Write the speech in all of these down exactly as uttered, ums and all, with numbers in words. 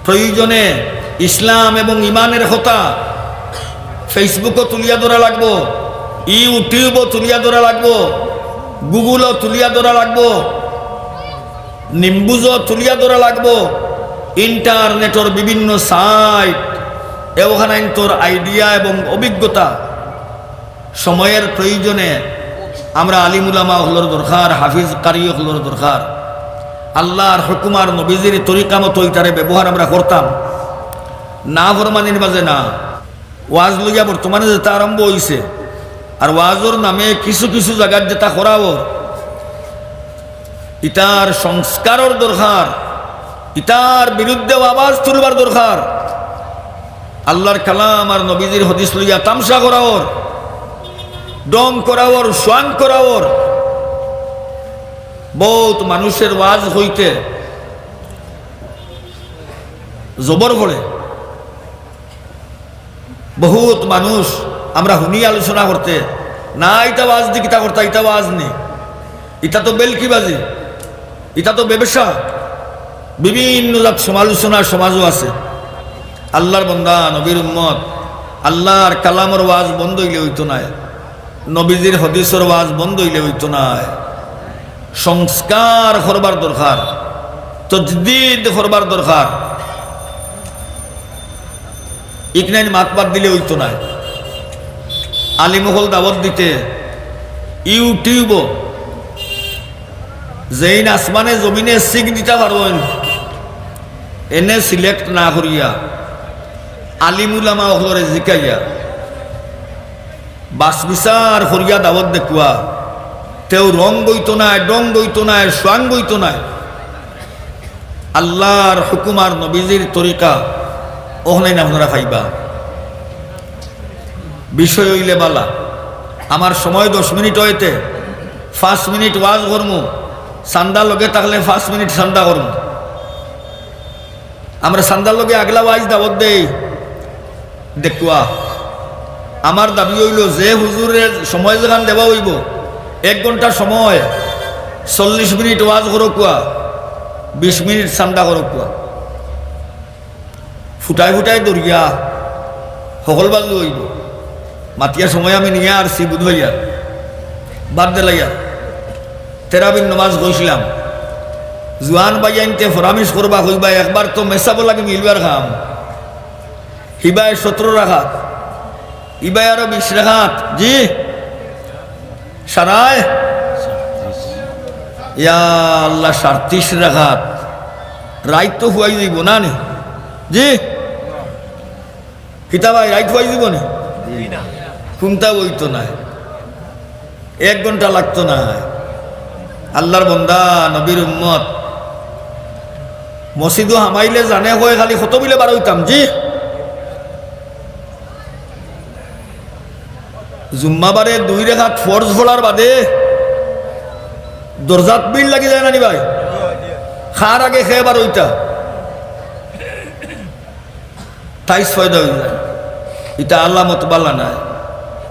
প্রয়োজনে ইসলাম এবং ইমানের কথা Facebook-ও তুলিয়া ধরা লাগবো, YouTube-ও তুলিয়া ধরা লাগবো, Google-ও তুলিয়া ধরা লাগবো, নিউজও তুলিয়া ধরা লাগবো, ইন্টারনেটর বিভিন্ন সাইট, এ ওখানাইন্তর আইডিয়া এবং অভিজ্ঞতা। সময়ের প্রয়োজনে আমরা আলিম উলামা অকলর দরকার, হাফিজ কারি অকলর দরকার। আল্লাহর হুকুম আর নবীজির তরিকা মতো ইতারে ব্যবহার আমরা করতাম, নাফরমানির মাঝে না। ওয়াজ লইয়া বর্তমানে যেটা আরম্ভ অইছে, আর ওয়াজর নামে কিছু কিছু জাগাত যেটা করা অর, ইতার সংস্কারর দরকার, ইতার বিরুদ্ধে আওয়াজ তুলবার দরকার। আল্লাহর কালাম আর নবীজির হাদিস লইয়া তামশা করা অর, ঢং করা অর, সোয়াং করা অর। বউত মানুষের ওয়াজ অইতে জবর পড়ে। বউত মানুষ আমরা হুনি আলোচনা করতে, "না, ইটা ওয়াজ দি কিতা করতা, ইটা ওয়াজ নি, ইটা তো বেলকিবাজি, ইটা তো ব্যবসা।" বিভিন্ন জাত সমালোচনা সমাজও আছে। আল্লাহর বন্দা, নবীর উম্মত, আল্লাহর কালামর ওয়াজ বন্ধ অইলে অইতো নায়, নবীজির হাদিসর ওয়াজ বন্ধ অইলে অইতো নায়। সংস্কার করবার দরকার, তজদিদ করবার দরকার। ইকনাইন মাত বাদ দিলে অইতো নায়। আলিম অকল দাওয়াত দিতে YouTube-ও যেইন আসমানে জমিনে সিক দিতা পারইন, এনে সিলেক্ট না করিয়া আলিম উলামা অকলরে জিকাইয়া বাছ বিচার করিয়া দাওয়াত দেউক্কা, তেউ রং অইতো নায়, ঢং অইতো নায়, সোয়াং অইতো নায়। আল্লাহর হুকুম আর নবীজির তরিকা, অখনাইন আপনারা পাইবা। বিষয় অইলে বালা, আমার সময় দশ মিনিট অইতে, পাঁচ মিনিট ওয়াজ করমু, চান্দা লগে থাকলে পাঁচ মিনিট চান্দা করমু। আমরা চান্দার লগে আগলা ওয়াইজ দাওয়াত দেই। দেউক্কা, আমার দাবি অইলো যে হুজুরে সময় যেখান দেওয়া অইবো, এক ঘন্টা সময়, চল্লিশ মিনিট ওয়াজ করউক্কা, বিশ মিনিট চান্দা করউক্কা। ফুটাই ফুটাই ধরিয়া হকল বাজু অইবো। মাতিয়া সময় আমি নিয়া আরছি বুধবাইয়া, বাদ দিলাইয়া। তেরাবির নমাজ কইছিলাম, জুয়ান ভাইয়াইন্তে ফরামিশ করবা কইবা, একবার তো মেসাবো লাগি মিলবার কাম। হিবায় সতরো রাকাত, ইবায় আরো বিশ রাকাত, জি? সারায়? ইয়া আল্লাহ, সাড়ত্রিশ রাকাত। রাইত তো হুয়াই যাইবো না নি? জি? কিতা ভাই, রাইত হুয়াই যাইবো নি? কুনটা অইতো নায়। এক ঘন্টা লাগতো নায়। আল্লাহর বন্দা, নবীর উম্মত, মসজিদো হামাইলে জানে কয় খালি কত বিলে বার অইতাম, জি? জুম্মাবারে দুই রেকাত ফরজ পড়ার বাদে দরজাত ভিড় লাগি যায় না নি ভাই? কার আগে কে বার অইতা? তাইস পয়দা অই যায়। ইটা আলামত বালা নায়।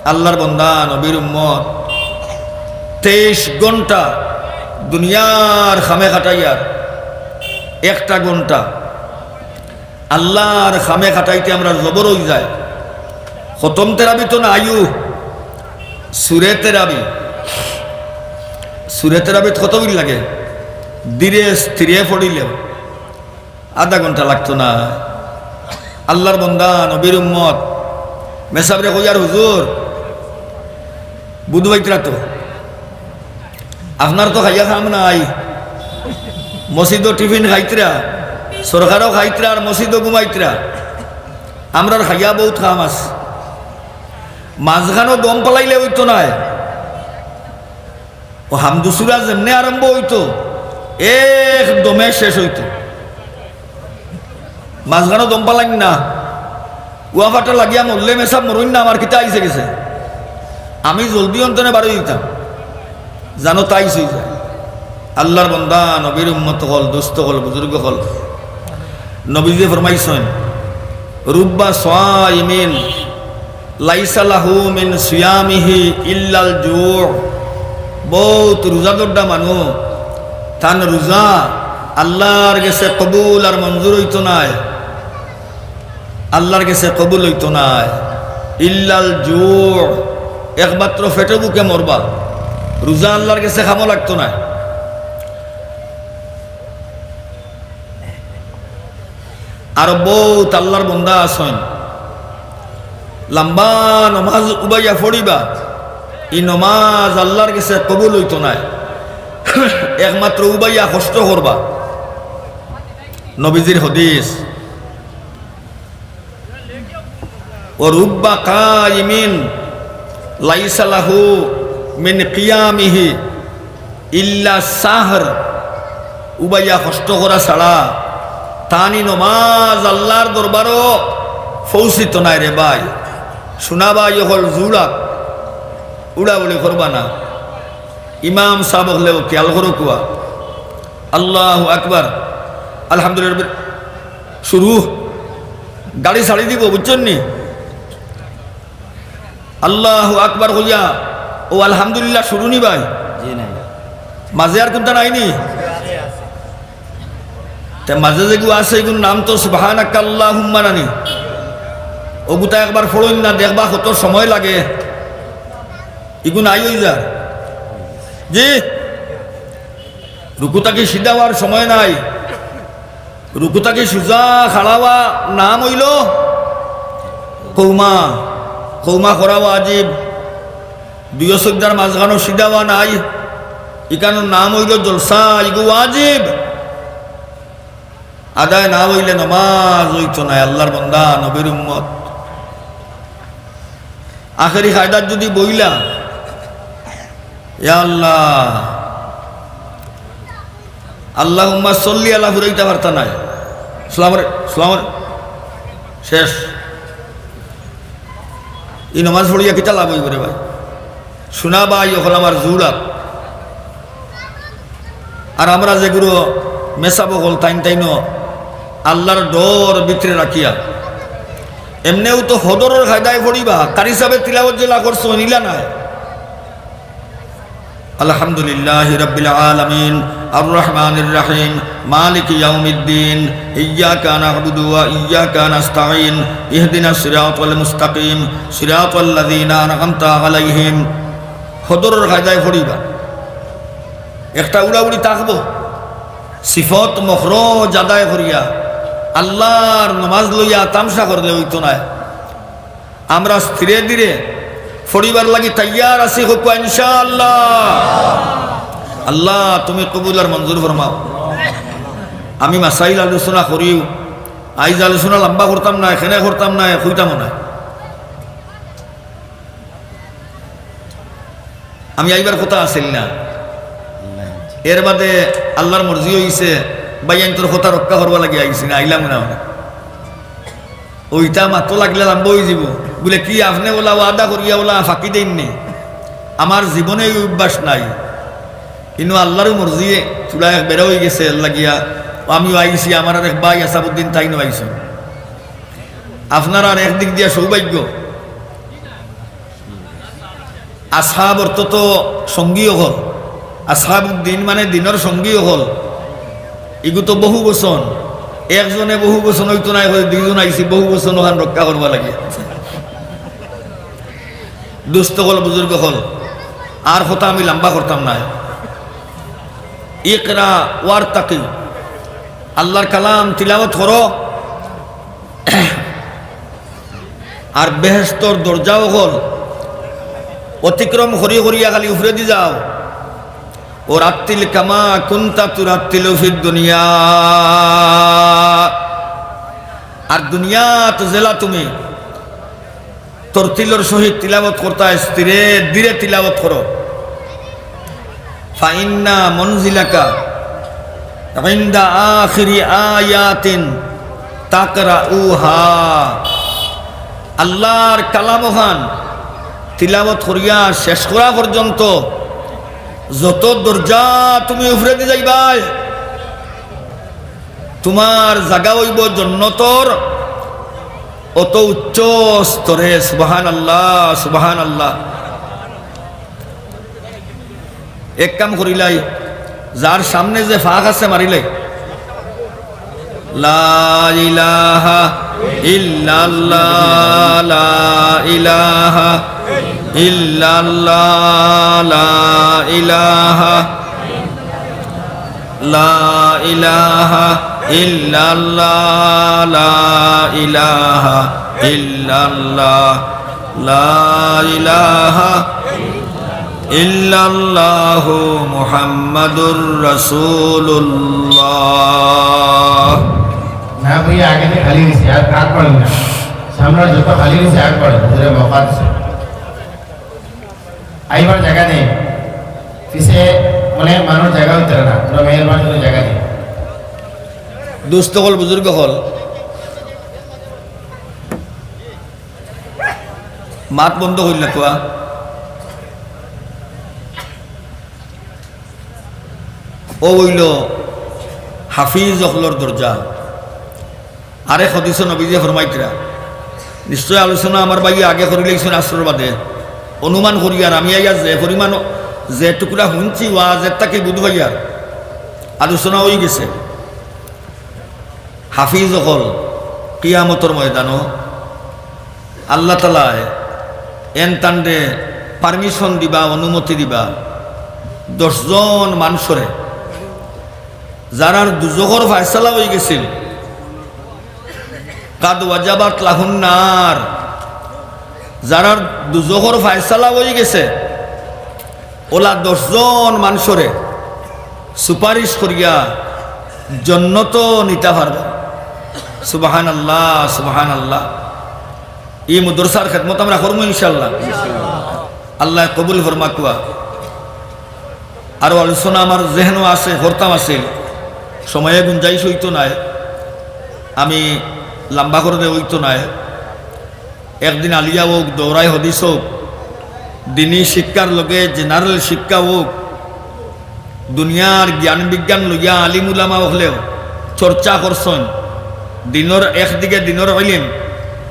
আল্লাহর বন্দা, নবীর উম্মত, তেইশ ঘন্টা দুনিয়ার কামে কাটাইয়ার একটা ঘন্টা আল্লাহর কামে কাটাইতে আমরার জবর অই যায়। খতম তেরাবি তো না আইউ, সুরে তেরাবি। সুরে তেরাবিত কত মিনিট লাগে? ধীরে স্থিরে পড়িলে আধা ঘন্টা লাগতো না। আল্লাহর বন্দা, নবীর উম্মত, মেসাবরে কইয়ার, "হুজুর, বুধ বাইতরা তো, আপনার তো খাইয়া কাম নাই, মসজিদো টিফিন খাইতরা, সরকারও খাইতরা আর মসজিদো ঘুমাইতরা, আমরার খাইয়া বউত কাম আছে, মাঝখানো দম ফালাইলে অইতো নায়।" ও হামদুসুরা যেমনে আরম্ভ অইতো, একদমে শেষ অইতো। মাঝখানো দম ফালাইন না। উয়াফাটা লাগিয়া মরলে মেসাব মরইন না, আমার কিতা আইছে গেছে। আমি জলদি অন্তনে বারই দিতাম। জানো তাই সই যায়। আল্লাহর বন্দা, নবীর উম্মত অকল, দোস্ত অকল, বুজুর্গ অকল, নবীজি ফরমাইছইন, "রুব্বা সাইমিন লাইসা লাহু মিন সিয়ামিহি ইল্লাল জু'।" বউত রোজাদরডা মানু, তান রোজা আল্লাহর গেছে কবুল আর মঞ্জুর অইতো নায়, আল্লাহর গেছে কবুল অইতো নায়। ইল্লাল জু, একমাত্র পেটো ভুকে মরবা। রোজা আল্লাহর গেছে কামো লাগতো নায়। আরো বউত আল্লাহর বন্দা আছইন, লম্বা নমাজ উবাইয়া পড়িবা, ই নমাজ আল্লাহর গেছে কবুল অইতো নায়। একমাত্র উবাইয়া কষ্ট করবা। নবীজির হাদিস, "ওয়া রুব্বা কাইমিন লাইসা লাহু মিন কিয়ামিহি ইল্লা সাহর।" উবাইয়া কষ্ট করা ছাড়া তানি নমাজ আল্লাহর দরবারো পৌঁছিত নায় রে ভাই। শোনা ভাই অকল জুড়া, উড়াউড়ি করবা না। ইমাম সাব অকলেও খেয়াল করো কুয়া। আল্লাহু আকবার, আলহামদুলিল্লাহ, শুরু, গাড়ি ছাড়ি দিব, বুঝছইন নি? আল্লাহু আকবার কইয়া, ও আলহামদুলিল্লাহ শুরু নি ভাই? জি নাই। মাঝে আর কুনটা নাই নি? তে মাঝে যেগু আছে, এগুর নাম তো সুবহানাকাল্লাহুম্মা নানি। ওগুতা একবার পড়ইন না, দেখবা কত সময় লাগে। ইগু নাই অই যার। জি, রুকু থাকি সিধা অওয়ার সময় নাই। রুকু থাকি সুজা খাড়া অওয়া নাম অইলো কওমা, কওমা করা ওয়াজিব। দুইও সইজদার মাঝখানো সিধা অওয়া নাই, ইখানোর নাম অইলো জলসা, ইগু ওয়াজিব। আদায় না অইলে নমাজ অইতো নায়, আল্লাহর বন্দা, নবীর উম্মত। আখেরি কায়দাত যুদি বইলা, ইয়া আল্লাহ, আল্লাহুম্মা সল্লি আলা ফুরাইতা পারতা নায়। সালামর, সালামর, শেষ। ই নমাজ পড়িয়া কিতা লাভ অইবো রে ভাই? শোনা ভাই অকল আমার জুড়া। আর আমরা যেগুলো মেসাব অকল তাইন তাইনও আল্লাহর ডর ভিতরে রাখিয়া, এমনেও তো হদরর কায়দায় পড়িবা, কারি সাবে তিলাওয়াত যেলা করছইন ইলা নায়। الحمد لله رب العالمين، الرحمن الرحيم، مالك يوم الدين، إياك نعبد وإياك نستعين، اهدنا الصراط المستقيم، صراط الذين أنعمت عليهم। হদরর কায়দায় পড়িবা, একটা উড়াউড়ি থাকবো, সিফত মখরজ আদায় করিয়া আল্লাহর নমাজ লইয়া তামশা করলে অইতো নায়। আমরা স্থিরে ধীরে পড়িবার লাগি তৈয়ার আছি, কউক্কা ইনশাআল্লাহ। আল্লাহ, তুমি কবুল আর মঞ্জুর ফরমাও। আমি মাসাইল আলোচনা করিও, আইজ আলোচনা লম্বা করতাম না, এখানে করতাম না, কইতামও না। আমি আইবার কথা আছিল না, এর বাদে আল্লাহর মর্জি অইছে, ভাইয়াইন্তর কথা রক্ষা করবার লাগি আইছি না, আইলাম না। ওইটা মাত্র লাগলে লম্বা অইযিবো। বুলে, "কি আপনে ওলা ওয়াদা করিয়া ওলা ফাঁকি দেইন নি? আমার জীবনে এই অভ্যাস নাই।" ইনো আল্লাহরও মর্জিয়ে থুড়া এক বেড়া অইগেছে, এর লাগিয়া আমিও আইছি, আমার আর এক ভাই আসাবউদ্দিন তাইনও আইছইন। আপনারার একদিক দিয়া সৌভাগ্য, আসহাব অর্থ তো সঙ্গী অকল। আসহাবুদ্দিন মানে দিনর সঙ্গী অকল। ইগু তো বহু বচন। একজনে বহু বচন অইতো নায়, অয় দুইজন আইছি বহু বচন অখান রক্ষা করবার লাগি। দুস্ত অকল, বুজুর্গ অকল, আর কথা আমি লম্বা করতাম নায়। ইকরা ওয়ারতাকি, আল্লাহর কালাম তিলাওয়াত করো। আর বেহেশতর দরজা অকল অতিক্রম করি করিয়া খালি উপরেদি যাও। ও রাত্তিল কামা কুনতা তুরাত্তিলু ফিদ দুনিয়া। আর দুনিয়াত যেলা তুমি তরতিলর সহিত তিলাওয়াত করতায়, স্থিরে ধীরে তিলাওয়াত করো। ফাইন্না মনজিলাকা ইনদা আখিরি আয়াতিন তাকরাউহা। আল্লাহর কালাম অখান তিলাওয়াত করিয়া শেষ করা পর্যন্ত যত দরজা তুমি উপরেদি যাইবায়, তুমার জাগা অইবো জন্নতর অত উচ্চ স্তরে। সুবহানাল্লাহ, সুবহানাল্লাহ। এক কাম করিলাই, যার সামনে যে ফাঁক আছে মারিলাই। لا إله إلا الله، لا إله إلا الله، لا إله، لا إله إلا الله، لا إله إلا الله، لا إله إلا الله محمد رسول الله। না কইয়া আগে খালি দিছে, আর কাট পড়ে না। সামনে যত খালি দিছে, আর পড়ে, হুজুরে মওকা দিছে। আইবার জাগা নেই, পিছে অনেক মানুষ জাগা অইতো না, তোরা মেহেরবানি করে জাগা নেই। দোস্ত অকল, বুজুর্গ অকল, মাত বন্ধ করিলা তো। অউ অইলো হাফিজ অকলর দরজা। আরেক হাদিসো নবীজিয়ে ফরমাইতরা, নিশ্চয় আলোচনা আমার ভাইয়ে আগে করিলাইছইন আছরর বাদে, অনুমান করিয়ার আমি আইয়া যে পরিমাণ, যে টুকরা হুনছি ওয়াজ, এর থাকি বুঝ পাইয়ার আলোচনা অইগেছে। হাফিজ অকল কিয়ামতর ময়দানো আল্লাহ তাআলায় এন তানরে permission দিবা, অনুমতি দিবা, দশ জন মানষরে, যারার দুজখর ফয়সালা অইগেছিল, কাদ ওয়াজাবাত লাহুন নার, যারার দুজখর ফয়সালা অইগেছে, অলা দশ জন মানষরে সুপারিশ করিয়া জন্নতো নিতা পারবা। সুবহানাল্লাহ, সুবহানাল্লাহ। ই মাদ্রাসার খেদমত আমরা করমু ইনশাআল্লাহ। আল্লায় কবুল ফরমাউক্কা। আরো আলোচনা আমার জেহেনো আছে, করতাম আছিল, সময়ে গুঞ্জাইশ অইতো নায়, আমি লম্বা করলে অইতো নায়। একদিন আলিয়া অউক, দৌরাই হাদিস অউক, দিনী শিক্ষার লগে general শিক্ষা অউক, দুনিয়ার জ্ঞান বিজ্ঞান লইয়া আলিম উলামা অকলেও চর্চা করছইন। দিনর একদিকে দিনর ইলিম,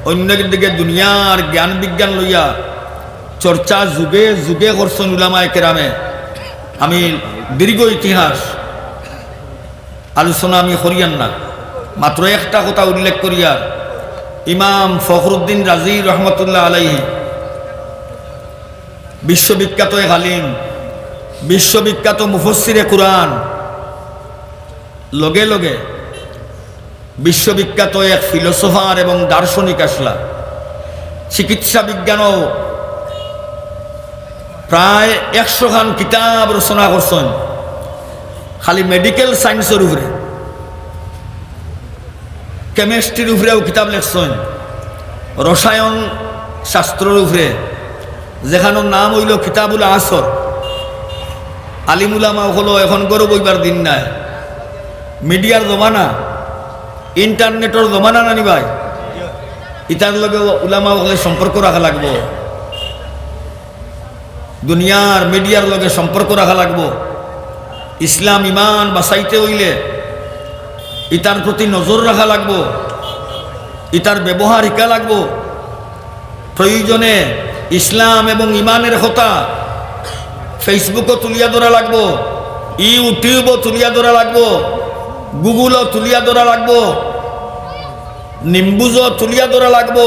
অইন্য একদিকে দুনিয়ার জ্ঞান বিজ্ঞান লইয়া চর্চা যুগে যুগে করছইন উলামায়ে কেরামে। আমি দীর্ঘ ইতিহাস আলোচনা আমি করিয়ার না, মাত্র একটা কথা উল্লেখ করিয়ার, ইমাম ফখরুদ্দিন রাজি রহমতুল্লাহ আলাইহি, বিশ্ববিখ্যাত এক আলিম, বিশ্ববিখ্যাত মুফাসসিরে কুরআন, লগে লগে বিশ্ববিখ্যাত এক philosopher এবং দার্শনিক আছলা। চিকিৎসা বিজ্ঞানও প্রায় একশো খান কিতাব রচনা করছইন, খালি medical science-র উপরে। Chemistry-র উপরেও কিতাব লেখছইন, রসায়ন শাস্ত্রর উপরে, যেখানোর নাম অইলো কিতাবুল আসর। আলিম উলামা অকলও এখন ঘরো বইবার দিন নায়, media-র জমানা, internet-র জমানা নানি ভাই, ইতার লগে উলামা অকলে সম্পর্ক রাখা লাগবো। দুনিয়ার media-র লগে সম্পর্ক রাখা লাগবো। ইসলাম ইমান বাঁচাইতে অইলে ইতার প্রতি নজর রাখা লাগবো, ইতার ব্যবহার হিকা লাগবো। প্রয়োজনে ইসলাম এবং ইমানের কথা Facebook-ও তুলিয়া ধরা লাগবো, YouTube-ও তুলিয়া ধরা লাগবো, Google-ও তুলিয়া ধরা লাগবো। নিম্বুজও তুলিয়া ধরা লাগবো,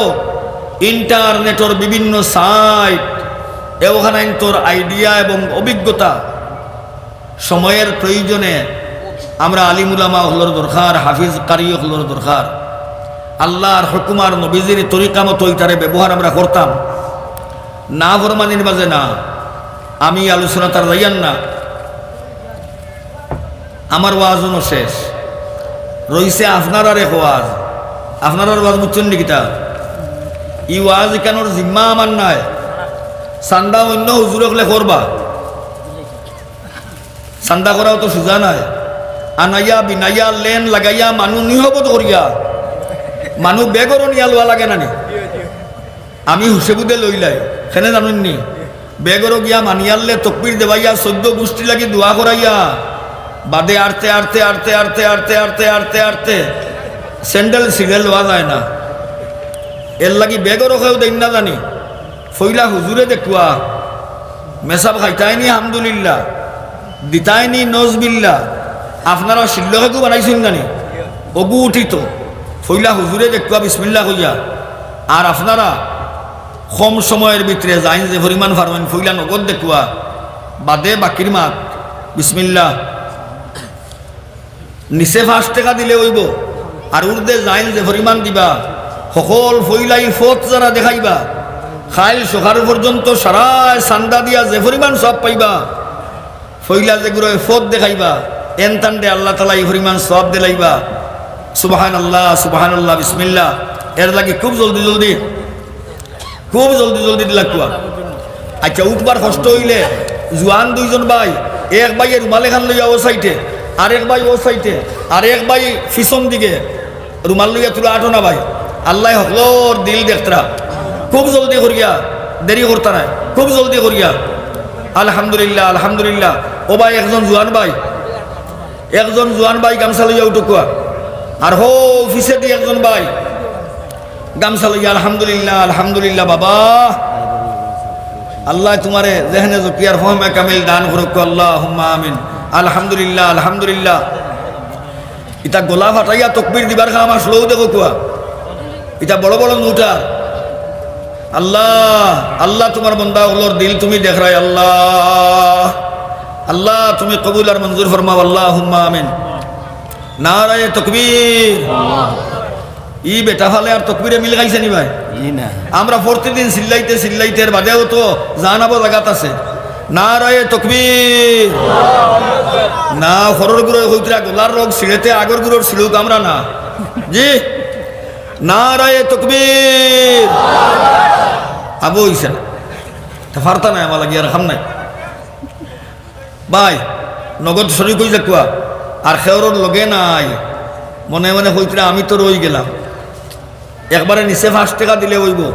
internet-র বিভিন্ন site, এ ওখানাইন্তর idea এবং অভিজ্ঞতা। সময়ের প্রয়োজনে আমরা আলিম উলামা অকলর দরকার, হাফিজ কারি অকলর দরকার। আল্লাহর হুকুম আর নবীজির তরিকা মতো ইতারে ব্যবহার আমরা করতাম। নাফরমানির মাঝে না, আমি আলোচনা তার যাইয়ার না। আমার ওয়াজ অনো শেষ। রইছে আপনারার এক ওয়াজ। আপনারার ওয়াজ বুঝছইন নি কিতা? ই ওয়াজ ইখানোর জিম্মা আমার নায়। চান্দা অইন্য হুজুর অকলে করবা। চান্দা করাও তো সুজা নায়। আনাইয়া বিনাইয়া লেন লাগাইয়া মানু নিহবত করিয়া মানু বেগরো নিয়া লওয়া লাগে না নি? আমি হুশে বুদ্ধে লইলাই, কেনে জানইন নি? বেগরো গিয়া মানিয়ারলে তকবির দেবাইয়া চৈদ্দ গুষ্টি লাগি দোয়া করাইয়া বাদে আরতে আরতে আরতে আরতে আরতে আরতে আরতে আরতে স্যান্ডেল ছিঁড়ে লওয়া যায় না। এরলাগি বেগরো কেউ দেইন না জানি। ফইলা হুজুরে দেখুয়া, মেসাব খাইতায়নি হামদুলিল্লাহ, দিতায়নি নজবিল্লাহ। আপনারা শিল্লকে কু বানাইছইন জানি? অগু উঠিত, ফইলা হুজুরে দেখুয়া বিসমিল্লাহ কইয়া, আর আপনারা কম সময়র ভিতরে যাইন যে পরিমাণ পারইন, ফইলা নগদ দেখুয়া, বাদে বাকির মাত বিসমিল্লাহ। নিচে পাঁচ টেকা দিলে অইবো, আর উর্দে যাইন যে পরিমাণ দিবা, হকল ফইলাই পথ যারা দেখাইবা, কাইল সকাল পর্যন্ত সারায় চান্দা দিয়া যে পরিমাণ সওয়াব পাইবা, ফইলা যেগুরে পথ দেখাইবা, এনতানরে আল্লাহ তাআলায় ই পরিমাণ সওয়াব দিলাইবা। সুবহানাল্লাহ, সুবহানাল্লাহ, বিসমিল্লাহ। এর লাগি খুব জলদি জলদি, খুব জলদি জলদি দিলাকুয়া। আচ্ছা, উঠবার কষ্ট অইলে জুয়ান দুইজন ভাই, এক ভাইয়ে রুমাল এখান লইয়া অউ সাইডে, আরেক ভাই অউ সাইডে, আরেক ভাই পিছন দিকে, রুমাল লইয়া তুলা আটো না ভাই। আল্লায় হকলর দিল দেখতরা। খুব জলদি করিয়া, দেরি করতা নায়, খুব জলদি করিয়া। আলহামদুলিল্লাহ, আলহামদুলিল্লাহ। ও ভাই, একজন জুয়ান ভাই, একজন জুয়ান ভাই গামছা লইয়া উঠুকুয়া। আর হউ পিছেদি একজন ভাই গামছা লইয়া, আলহামদুলিল্লাহ, আলহামদুলিল্লাহ। বাবা, আল্লায় তুমারে জেহনে জকিয়ার ফহমে কামিল দান করুক, আল্লাহুম্মা আমিন। আলহামদুলিল্লাহ, আলহামদুলিল্লাহ। ইতা গলা ফাটাইয়া তকবির দিবার কাম আসলেও দেখো কুয়া। ইতা বড় বড় নুটার। আল্লাহ, আল্লাহ তুমার বন্দা অকলর দিল তুমি দেখরায় আল্লাহ। আল্লাহ তুমি কবুল আর মঞ্জুর ফরমাও, আল্লাহুম্মা আমিন। নারায়ে তকবীর। ই বেটা ফালে আর তকবীরে মিল খাইছে নি ভাই? জি না। আমরা প্রতিদিন চিল্লাইতে চিল্লাইতে এর বাদেও তো জানাবো জাগাত আছে। নারায়ে তকবীর। না, হরর গুরুয় কইতরা গলার রগ ছিঁড়েতে আগর গুরুর ছিঁড়ুক আমরা না। জি। নারায়ে তকবীর। আবু হইছে না। তা ফারতা নাই, আমার লাগি আর খাম নাই। ভাই, নগদ শরিক অই যাকুয়া। আর খেওরর লগে নাই। মনে মনে কইতরা, "আমি তো রই গেলাম।" একবারে নিচে পাঁচ টেকা দিলে অইবো।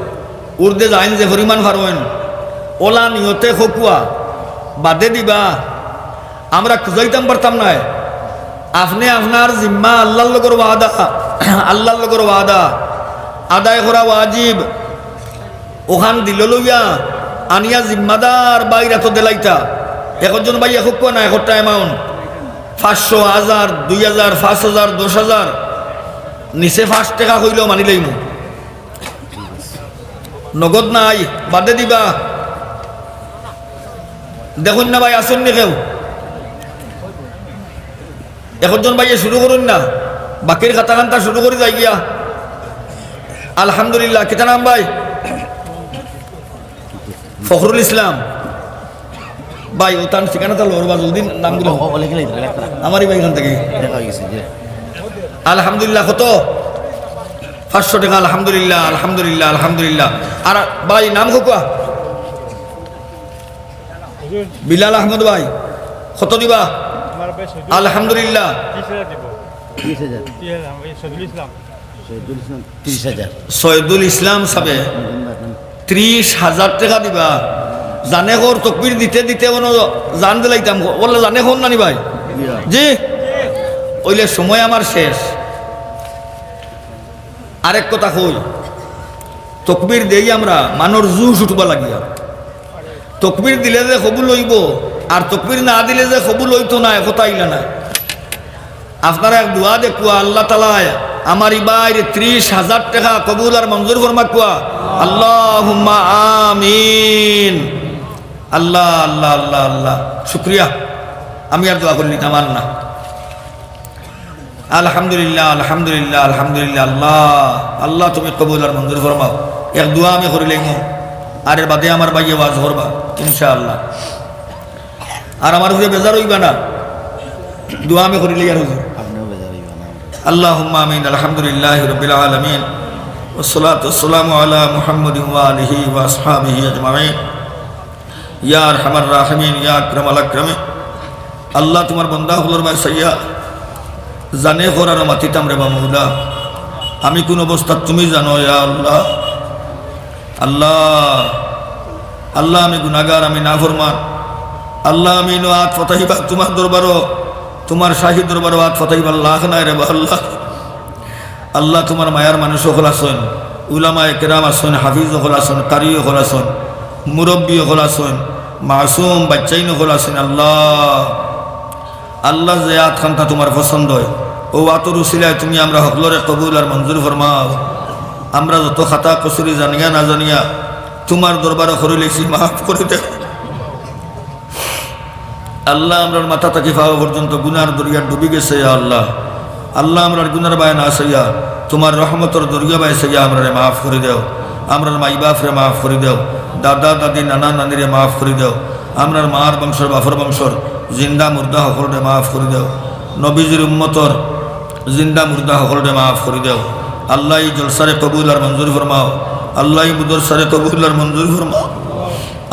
উর্দে যাইন যে পরিমাণ পারইন। ওলা নিয়তে খকুয়া। বাদে দিবা। আমরা খুজাইতাম পারতাম নায়। আপনে আপনার জিম্মা আল্লাহর লগর ওয়াদা, আল্লাহর লগর ওয়াদা আদায় করা ওয়াজিব। ওখান দিল লইয়া আনিয়া জিম্মাদার ভাইর আতো দিলাইতা। একজন ভাই একক্কা না, একটা amount, পাঁচশো, হাজার, দুই হাজার, পাঁচ হাজার, দশ হাজার, নিচে পাঁচ টেকা কইলেও মানি লইমু। নগদ নাই, বাদে দিবা। দেখইন না ভাই, আছইন নি কেউ? একজন ভাইয়ে শুরু করইন না, বাকির খাতা খান্তা শুরু করি যাই গিয়া। আলহামদুলিল্লাহ, কিতা নাম ভাই? ফখরুল ইসলাম। ভাই, ও তান ঠিকানা তা লওয়ার বা জলদি নামগুলো। ও, ও, লেখে লইতে, লেখে লইতে। আমারই ভাই এখান থেকে। লেখা হয়ে গেছে, জি। আলহামদুলিল্লাহ, কত? পাঁচশো টেকা, আলহামদুলিল্লাহ, আলহামদুলিল্লাহ, আলহামদুলিল্লাহ। আর ভাই, নাম খকুয়া? বিলাল আহমদ ভাই, কত দিবা? আমার ভাই সৈদুল আলহামদুলিল্লাহ। ত্রিশ হাজার দিব। ত্রিশ হাজার। ত্রিশ হাজার, আমার ভাই সৈদুল ইসলাম। সৈদুল ইসলাম, ত্রিশ হাজার। সৈদুল ইসলাম সাবে ত্রিশ হাজার টেকা দিবা। জানে কর তকবির দিতে দিতে মনো জান দিলাইতাম। বললে জানে কর নানি ভাই? জি। অইলে সময় আমার শেষ। আরেক কথা কই, তকবির দেই আমরা, মানর জুশ উঠবা লাগিয়া। তকবির দিলে যে কবুল অইবো, আর তকবির না দিলে যে কবুল অইতো না, এ কথা ইলা না। আপনারা এক দোয়া দেখুয়া, আল্লাহ তাআলায় আমার ই ভাইর ত্রিশ হাজার টেকা কবুল আর মঞ্জুর ফরমাকুয়া। আল্লাহুম্মা আমিন। আল্লাহ, আল্লাহ, আল্লাহ, আল্লাহ। শুক্রিয়া। আমি আর দোয়া করি নিতাম আর না। আলহামদুলিল্লাহ, আলহামদুলিল্লাহ, আলহামদুলিল্লাহ। আল্লাহ, আল্লাহ, তুমি কবুল আর মঞ্জুর ফরমাও। এক দোয়া আমি করি লইমু, আর এর বাদে আমার ভাইয়ে ওয়াজ করবা, ইনশাআল্লাহ। আর আমার উপরে বেজার অইবা না, দোয়া আমি করি লই আর হুজুর। আপনিও বেজার অইবা না। আল্লাহুম্মা আমিন। আলহামদুলিল্লাহি রাব্বিল আলামিন। ওয়াসসালাতু ওয়াসসালামু আলা মুহাম্মাদিন ওয়া আলিহি ওয়া আসহাবিহি আজমাইন। ইয়া আরহামার রাহিমিন, ইয়া আকরামাল আকরামিন। আল্লাহ, তুমার বান্দা অকলর বায় চাইয়া জানে কর আর মাতিতাম রে বা মৌলা। আমি কোন অবস্থাত তুমি জানো, ইয়া আল্লাহ। আল্লাহ, আল্লাহ, আমি গুনাহগার, আমি নাফরমান। আল্লাহ, আমি ইনো আত পাতাইবার তুমার দরবারো, তুমার শাহী দরবারো আত পাতাইবার লাখ নাই রে বা আল্লাহ। আল্লাহ, তুমার মায়ার মানুষ অকল আছইন, উলামায়ে কেরাম আছইন, হাফিজ অকল আছইন, কারি অকল আছইন, মুরব্বি অকল আছইন, মাসুম বাচ্চাইন অকল আছইন। আল্লাহ, আল্লাহ, যে আত খান্তা তুমার পছন্দ অয়, অউ আতর উসিলায় তুমি আমরা হকলরে কবুল আর মঞ্জুর ফরমাও। আমরা যত খাতা কসুরি জানিয়া না জানিয়া তুমার দরবারে করিলিছি, মাফ করি দেও। আল্লাহ, আমরার মাথা থাকি পাও পর্যন্ত গুনার দরিয়া ডুবি গেছে, ইয়া আল্লাহ। আল্লাহ, আমরার গুনার বায় না চাইয়া, তুমার রহমতর দরিয়া বায় চাইয়া আমরারে মাফ করি দেও। আমরার মাই বাফরে মাফ করি দেও, দাদা দাদি নানা নানিরে মাফ করি দেও। আমরার মার বংশর বাফর বংশর জিন্দা মুর্দা হকলরে মাফ করি দেও। নবীজির উম্মতর জিন্দা মুর্দা হকলরে মাফ করি দেও। আল্লাহ, ই জলসারে কবুল আর মঞ্জুর ফরমাও। আল্লাহ, ই মুদরসারে কবুল আর মঞ্জুর ফরমাও।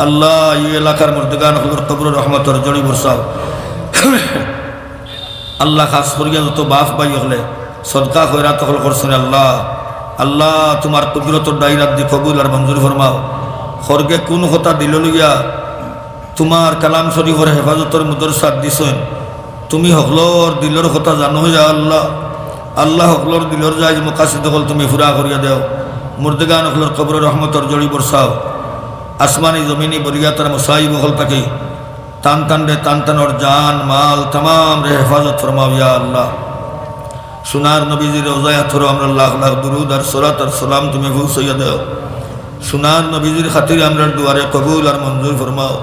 আল্লাহ, ই এলাকার মুর্দেগান হকলর কবরো রহমতর জড়ি বরসাও। আল্লাহ, খাস করিয়া যত বাফ ভাই হকলে সদকা খয়রাত হকল করছইন, আল্লাহ, আল্লাহ, তুমার কুদরতর দায়রাত দি কবুল আর মঞ্জুর ফরমাও। খরগে কুন কথা দিল লইয়া তুমার কালাম শরীফর হেফাজতর মুদরসাত দিছইন, তুমি হকলর দিলর কথা জানো, ইয়া আল্লাহ। আল্লাহ, হকলর দিলর জায়েজ মকাসিদ হকল তুমি পুরা করিয়া দেও। মুর্দেগান হকলর কবরো রহমতর জড়ি বরসাও। আসমানি জমিনি বরিয়াতার মসাইব হকল থাকি তান তানরে, তান তানর জান মাল তামামরে হেফাজত ফরমাও, ইয়া আল্লাহ। সোনার নবীজির রওজায় আতহরো আমরার লাখ লাখ দুরুদ আর সলাত আর সালাম তুমি পৌঁছাইয়া দেও। সোনার নবীজির খাতিরে আমরার দুয়ারে কবুল আর মঞ্জুর ফরমাও।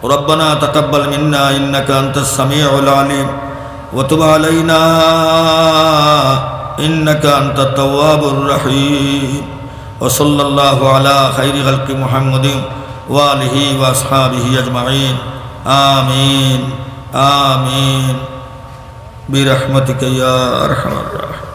ربنا تقبل منا إنك أنت السميع العليم وتب علينا إنك أنت التواب الرحيم. وصلى الله على خير خلق محمد وآله وأصحابه أجمعين. آمين. آمين. برحمتك يا أرحم الراحمين.